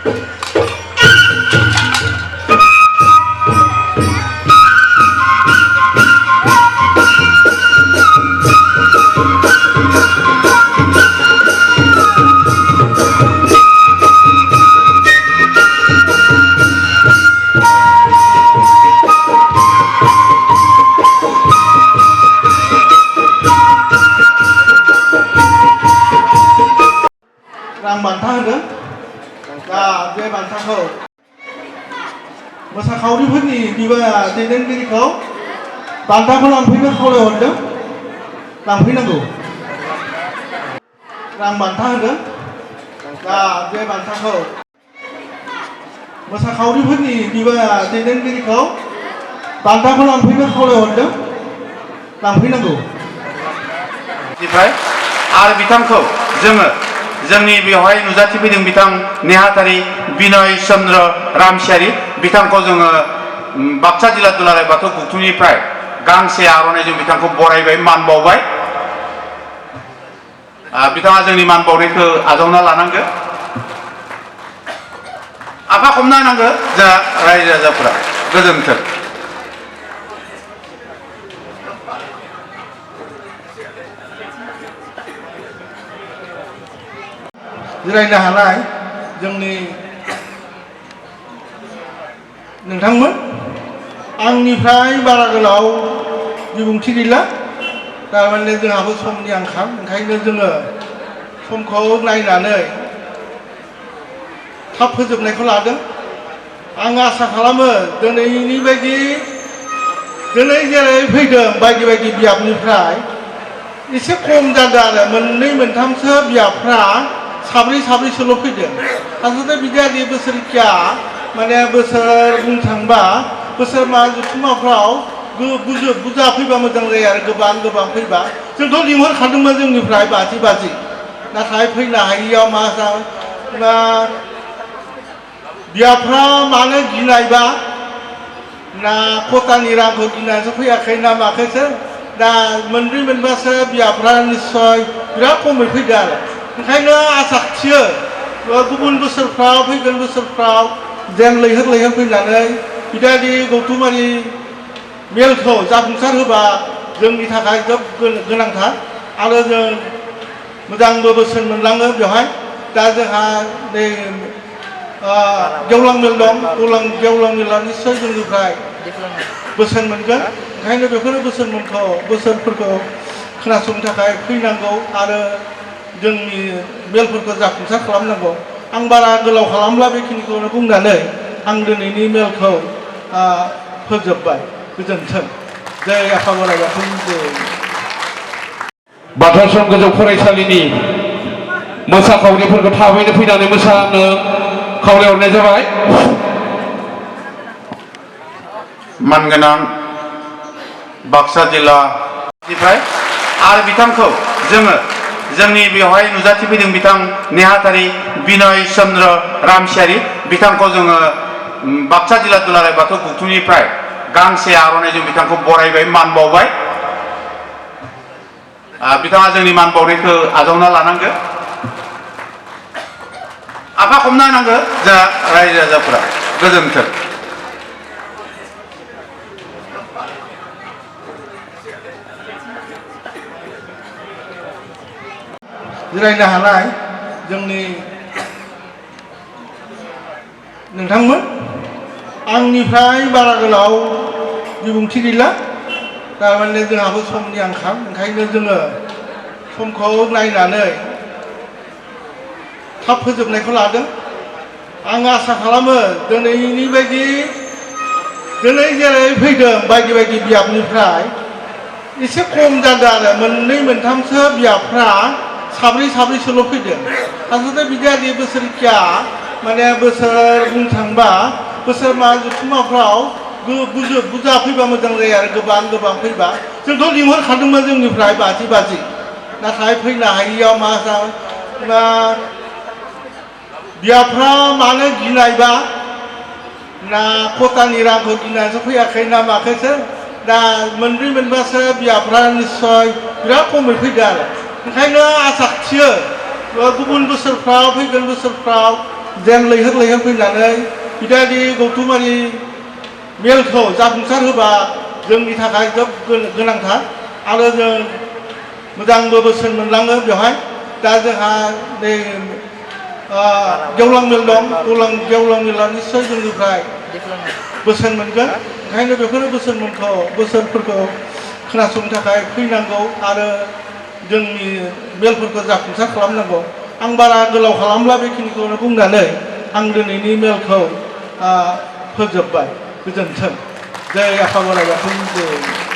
रां बान्था होदों दा बे बान्थाखौ मोसाखावरिफोरनि दैदेनगिरिखौ बान्थाखौ लांफैनो खावलायहरदों लांफैनांगौ रां बान्था होदों दा बे बान्थाखौ मोसाखावरिफोरनि दैदेनगिरिखौ बान्थाखौ लांफैनो खावलायहरदों लांफैनांगौ आरो बिथांखौ जोंनि बेवहाय नुजाथिफैदों बिथां नेहाथारि बिनय चन्द्र रामसियारि बिथांखौ जोङो बाक्सा जिल्ला दुलाराय बाथौ गौथुमनिफ्राय गांसे आर'नाइजों बिथांखौ बरायबाय मान बावबाय बिथाङा जोंनि मान बावनायखौ आजावना लानांगौ आफा हमना होनांगौ जोंहा रायजो राजाफोरा गोजोन्थों जिरायनो हानाय जोंनि नोंथांमोन आंनिफ्राय बारा गोलाव बिबुंथि गैला थारमाने जोंहाबो समनि आंखाल ओंखायनो जोङो समखौ नायनानै थाब फोजोबनायखौ लादों आं आसा खालामो दिनैनि बायदि दिनै जेरै फैदों बायदि बायदि बियाबनिफ्राय एसे खम जादों आरो मोननै मोनथामसो बियाबफ्रा साब्रैसोल' फैदों आसलते बिदि बोसोरकिया माने बोसोर बुंनो थांबा बोसोर मा जथुम्माफ्राव बुरजा फैबा मोजां जायो आरो गोबां फैबा जोंथ' लिंहरखादोंमोन जोंनिफ्राय बाजि नाथाय फैनो हायियाव मा बियाबफ्रा मानो गिनायबा ना खथानि रांखौ गिनानैसो फैयाखै ना माखैसो दा मोनब्रै मोनबासो बियाबफ्रा निस्सय बिराद खमै फैदों आरो ओंखायनो आसा थियो गुबुन बोसोरफ्राव फैगोन बोसोरफ्राव जेन लैहोर फैनानै बिदि गौथुमारि मेलखौ जाफुंसार होबा जोंनि थाखाय जोबोद गोनांथार आरो जों मोजांबो बोसोन मोनलाङो बेवहाय दा जोंहा नै गेवलां मेल दं गेवलां मेला निस्सय जोंनिफ्राय बोसोन मोनगोन ओंखायनो बेफोर बोसोनफोरखौ खोनासंनो थाखाय फैनांगौ आरो जोंनि मेलफोरखौ जाफुंसार खालामनांगौ आं बारा गोलाव खालामला बेखिनिखौनो बुंनानै आं दिनैनि मेलखौ फोजोबबाय गोजोन्थों जय आफा बोराइ बाथौनि जय बाथौसम गोजौ फरायसालिनि मोसाखावरिफोरखौ थाबैनो फैनानै मोसानो खावलायहरनाय जाबाय मानगोनां बाक्सा जिल्लानिफ्राय आरो बिथांखौ जोंनि बेवहाय नुजाथिफैदों बिथां नेहाथारि बिनय चन्द्र रामसियारि बिथांखौ जोङो बाक्सा जिल्ला दुलाराय बाथौ गौथुमनिफ्राय गांसे आर'नाइजों बिथांखौ बरायबाय मान बावबाय बिथाङा जोंनि मान बावनायखौ आजावना लानांगौ आफा हमना होनांगौ जोंहा रायजो राजाफोरा गोजोन्थों जिरायनो हानाय जोंनि नोंथांमोन आंनिफ्राय बारा गोलाव बिबुंथि गैला थारमाने जोंहाबो समनि आंखाल ओंखायनो जोङो समखौ नायनानै थाब फोजोबनायखौ लादों आं आसा खालामो दिनैनि बायदि दिनै जेरै फैदों बायदि बायदि बियाबनिफ्राय एसे खम जादों आरो मोननै मोनथामसो बियाबफ्रा साब्रैसोल' फैदों आसलते बिदि बोसोरकिया माने बोसोर बुंनो थांबा बोसोर मा जथुम्माफ्राव बुरजा फैबा मोजां जायो आरो गोबां फैबा जोंथ' लिंहरखादोंमोन जोंनिफ्राय बाजि नाथाय फैनो हायियाव मा बियाबफ्रा मानो गिनायबा ना खथानि रांखौ गिनानैसो फैयाखै ना माखैसो दा मोनब्रै मोनबासो बियाबफ्रा निस्सय बिराद खमै फैदों आरो ओंखायनो आसा थियो गुबुन बोसोरफ्राव फैगोन बोसोरफ्राव जेन लैहोर लैहोर फैनानै बेबायदि गौथुमारि मेलखौ जाफुंसार होबा जोंनि थाखाय जोबोद गोनांथार आरो जों मोजांबो बोसोन मोनलाङो बेवहाय दा जोंहा नै गेवलां मेल दं गेवलां मेला निस्सय जोंनिफ्राय बोसोन मोनगोन ओंखायनो बेफोर बोसोनफोरखौ खोनासंनो थाखाय फैनांगौ आरो जोंनि मेलफोरखौ जाफुंसार खालामनांगौ आं बारा गोलाव खालामला बेखिनिखौनो बुंनानै आं दिनैनि मेलखौ फोजोबबाय गोजोन्थों जय आफा बोराइ बाथौनि जय